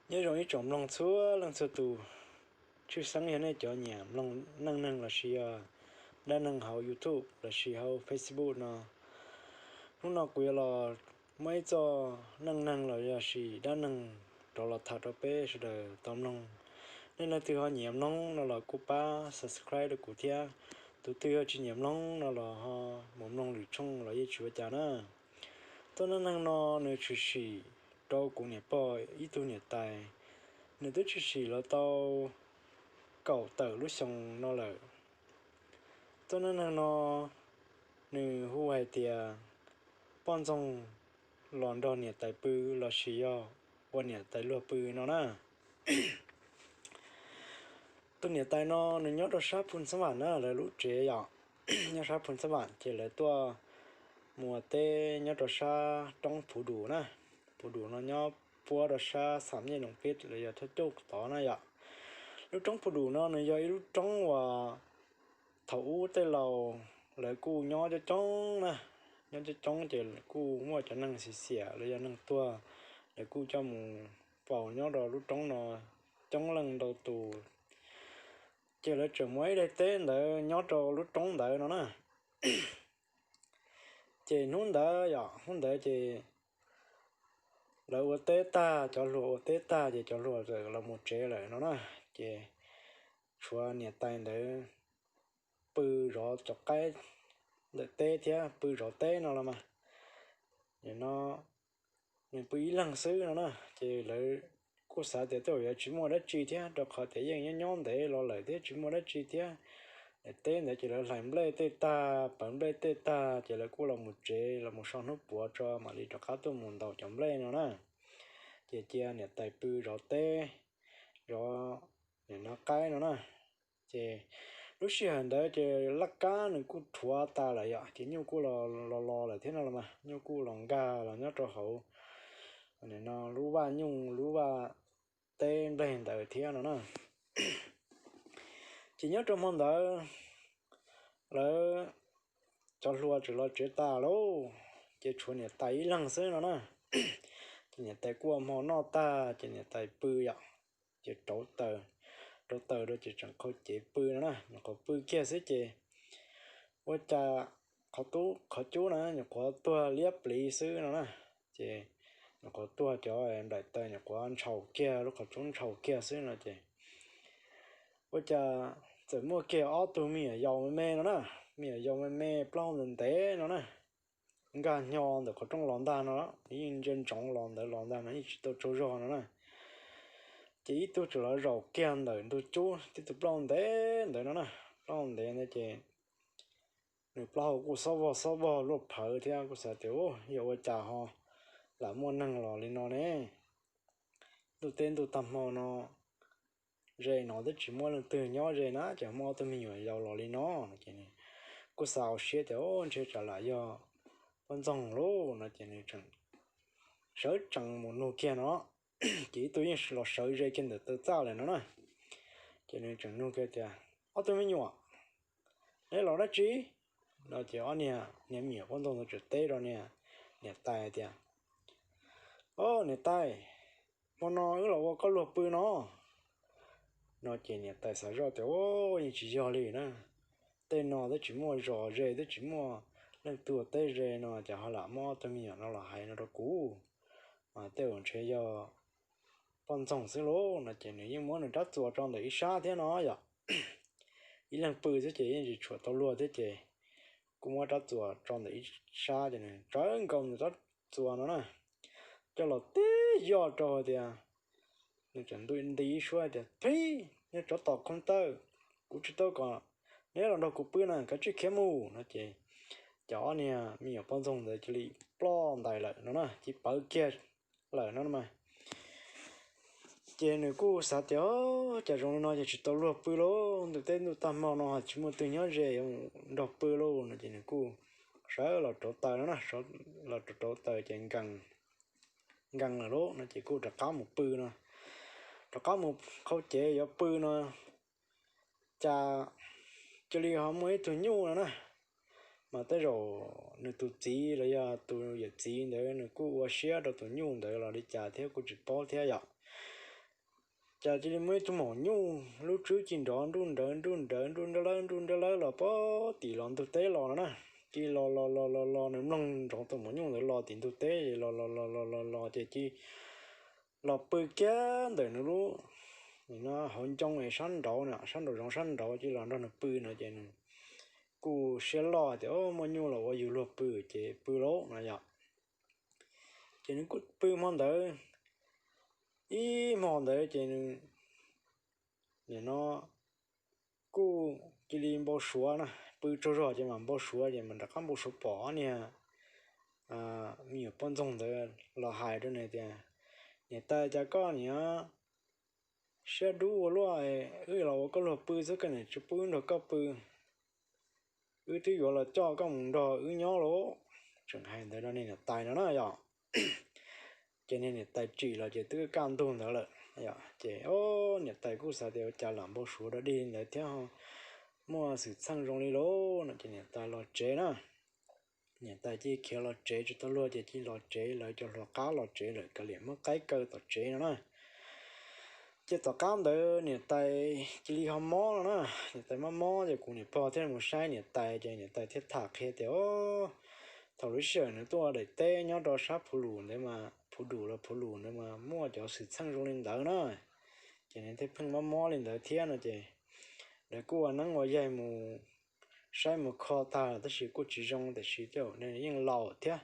Nyob zoo ib tsoom mloog txhua leej txhua tus, tshwj xeeb yog nej cov nyiam mloog neej neeg lossis yog dab neeg hauv YouTube lossis hauv Facebook no. Hnub no kuv yuav los muab ib txoj neej neeg los yog sis dab neeg rov los tham rau peb sawv daws tau mloog. Nej leej twg ho nyiam mloog no los kuj pab subscribe rau kuv thiab. Tus twg ho tsis nyiam mloog no los ho mus mloog lwm tshooj los yeej tsis ua cas na. Txoj neej neeg no nws tshwm sim rau kuv niam pog ib tug niam tais, nws twb tshwm sim los tau kaum tawm lub xyoo no lawm. Txoj neej neeg no nws hu hais tias poj ntxoog los nrog niam tais pw lossis yog ua niam tais luag pw no na. Tus niam tais no nws nyob rau sab Phu Xab Vam na, lawv lub tsev yom, nyob sab Phu Xab Vam ces lawv tuaj mus ua teb nyob rau sab roob Phu Dum na. Phu Dum no nyob puab rau sab Xam Nyej Noom Peb los yog Thaj Cauj tod na yom. Lub roob Phu Dum no nws yog ib lub roob uas thaum ub tej laus lawv kuj nyob coob coob na, nyob coob coob ces kuj muaj cov neeg xiv xiam los yog neeg tuag, lawv kuj coj mus faus nyob rau lub roob no coob leej ntau tus. Ces lawv tseem muaj ib daim teb ntawd nyob rau lub roob ntawd no na. Ces hnub ntawd yom, hnub ntawd ces lawv ua teb tag, cov hluas ua teb tag ces cov hluas txawm los mus tsev lawm no na. Ces tshuav niam tais ntawd pw zov cov qaib ntawm teb thiab pw zov teb no los mas, no nws pw ib leeg xwb no na. Ces lawv kuj xav tias tej zaum yuav tsis muaj dab tsi thiab, rau qhov tias yeej nyob nyob ntev los lawm thiab tsis muaj dab tsi thiab. Daim teb ntawd ces lawv hlais nplej tej tag, pawv nplej tej tag ces lawv kuj los mus tsev los mus so hnub puav tso mam li rov qab tuaj mus ntaus cov nplej no na. Ces cia niam tais pw zov teb, zov nim no qaib no na. Ces lub sij hawm ntawd ces laj kab nws kuj rhuav tas lawm yom, ces nyuj kuj los los lawm thiab no los mas, nyuj kuj los nkag los nyob rau hauv no lub vaj nyuj lub vaj teb nplej ntawd thiab no na. Ces nyob rau hmo ntawd lawv cov hluas tseem los tsev tas lauj, ces tshuav niam tais ib leeg xwb no na. Ces niam tais kuj ua hmo noj tag ces niam tais pw yom, ces rauv taws, rauv taws rau ces tseem qhau cev pw no na, nyuam qhuav pw kiag xwb ces ua cas qhov tub qhov cub na nyuam qhuav tuag liab pliv xwb no na. Ces nyuam qhuav tuag cov nplaim taws nyuam qhuav ntshaus kiag, lub qhov cub ntshaus kiag xwb no ces ua cas txawm muaj kiag ob tug me nyuam yaus me me no na, me nyuam yaus me me plaub hau ntev ntev no na, nkag hnyo ntawm qhov rooj los ntag no, yeej ntsia ntsoov los ntawd los ntag no yeej tsis tau tsaug zog no na. Ces ib tug tseem los zaum kiag ntawm ntug cub, tib tug plaub hau ntev ntawd no na, plaub hau ntev ntawd ces nws plaub hau kuj xob vog xob vog luaj phawv thiab, kuj xav tias, Yog ua cas ho lam muaj neeg los li no ne? Ntuj teb ntuj tag hmo no ze no twb tsis muaj leej twg nyob ze na, ces muaj ob tug me nyuam yaus los li no no ces kuj xav hauv siab tias, Ntshe tsam lam yog poj ntxoog lauj no ces nws sawv tsees mus nug kiag no. Ces ib tug yeej los sawv ze kiag ntawm taw txaj lawm no na. Ces nws tseem nug kiag tias, Ob tug me nyuam, neb los dab tsi? No ces ob niag niam me nyuam poj ntxoog ntawd tseem teb rau niam tais tias, Au niam tais, hmo no wb los ua koj luag pw no. No ces niam tais xav zoj tias, Au, yeej tsis yog li na, tej no twb tsis muaj zos ze twb tsis muaj leej twg teb ze no ces ho lam muab ob tug me nyuam no los hais no rau kuv, mas tej zaum ntshe yog poj ntxoog xwb lauj. No ces nws yeej muab nws rab txuas tso ntawm ib sab thiab no yom. Ib leeg pw xwb ces yeej tsis tshuam tau luag thiab ces kuj muab rab txuas tso ntawm ib sab ces nws tsawv nkaus nws rab txuas no na, coj los tib yoj rau hais tias, nws tseem nti ib suab tias, Phib, niag tsov tom khoo taw, kuv tsis tau kom neb los nrog kuv pw na, kav tsij khiav mus. No ces cov ob niag me nyuam poj ntxoog ntawd cia li ploj ntais lawm no na, cia li pawv kiag lawm no na. Ces nws kuj xav tias, Cas zoo li no ces tsis tau luag pw lauj, ntuj teb ntuj tag hmo no tsis muaj twg nyob ze, yuav mus nrog pw lauj. No ces nws kuj sawv los rauv taws no na, los rauv rauv taws ces nkees lawm lauj no ces kuj rov qab mus pw no, rov qab mus qhau cev yuav pw no, cas cia li ho muaj ib tug nyuj no na. Mas tej zaum nws tus txiv los yog tus yawm txiv ntawd nws kuj ua siab rau tus nyuj ntawd los li cas thiab kuj tsis paub thiab yom. cas cia li muaj ib tug maum nyuj lub tswb ci nrov nruj nrawv nruj nrawv nruj nrawv lawb nruj nrawv lawb los pem tim los ntug teb los no na. Cia li los los los los los nws mloog nrov tau maum nyuj ntawd los tim ntug teb los los los los los los ces cia li los pw kiag ntawm nws lub, no hauv ncoo es sab nraud no, sab nraum zoov sab nraud cia li los nrog nws pw no ces nws kuj siab loj tias, Muaj nyuj los ua yus luag pw ces pw lauj no yom. Ces nws kuj pw hmo ntawd, ib hmo ntawd ces nws, nim no kuj cia li npau suav na, pw tsaug zog ces mas npau suav ces mas rov qab npau suav pom ob niag me nyuam poj ntxoog ntawd los hais rau nws tias, Niam tais, cas koj niam siab dub ua luaj, wb los ua koj luag pw xwb koj niam tsis pub wb nrog koj pw, wb twb yuav los coj koj mus nrog wb nyob lauj. Tseem hais ntawd rau niag niam tais no na yom. Ces niag niam tais tsim los ces twb kaj ntug ntawd lawm. Ces niam tais kuj xav tias ua cas lam npau suav dog dig li ntawd thiab, muaj xwm txheej zoo li lauj no ces niam tais los tsev na. Niam tais cia li khiav los tsev, tsis tau luag ces cia li los tsev, lawv cov hluas qab los tsev lawm, kav liam muab qaib kaw tom tsev no na. Ces tom qab ntawd niam tais cia li ho mob no na. Niam tais mob mob ces kuv niam pog thiaj mus saib niam tais ces niam tais thiaj tham qhia tias, Thaum lub sij hawm nws tuaj daim teb nyob rau sab Phuv Lus ntawd mas, Phuv Lus los Phuv Lus ntawd mas muaj cov xwm txheej zoo li ntawd na. Ces nws thiaj pheej mob mob li ntawd thiab no ces lawv kuj ua neeb ua yaig mus saib mus kho tag tab sis kuj tsis zoo, tiam sis tej zaum nws yeej laus thiab,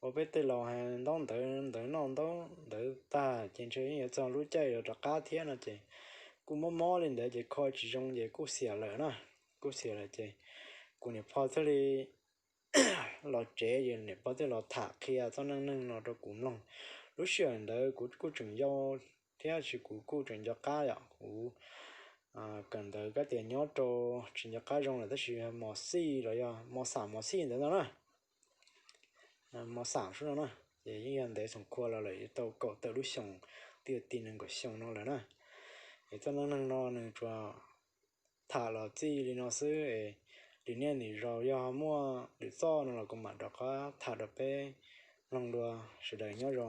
ua peb tej laus hais ntaub ntawv ntawv noj ntaub ntawv tag ces ntshe yeej yuav txog lub caij yuav rov qab thiab no ces kuj mob mob li ntawd ces kho tsis zoo ces kuj xiam lawm na. Kuj xiam lawm ces kuv niam pog thiaj li los tsev, niam pog thiaj los tham qhia txoj neej neeg no rau kuv mloog. Lub sij hawm ntawd kuv kuj tseem yau thiab, sis kuv kuj tseem nco qab yom, kuv kawm ntawv kab tias nyob rau tsis nco qab zoo lawm tab sis mos xij los yog mos xam mos xij ntawd no na, mos xam sub no na, ces yeej yog ntev xoom khua los lawm, yuav tau kaum tawm lub xyoos, twb yog tim nees nkaum xyoo no lawm na. Es txoj neej neeg no nws tsuas tham los txij li no xwb, lwm niaj lwm zaus yog muaj lwm txoj no los kuv mam rov qab tham rau peb mloog dua. Sawv daws nyob zoo.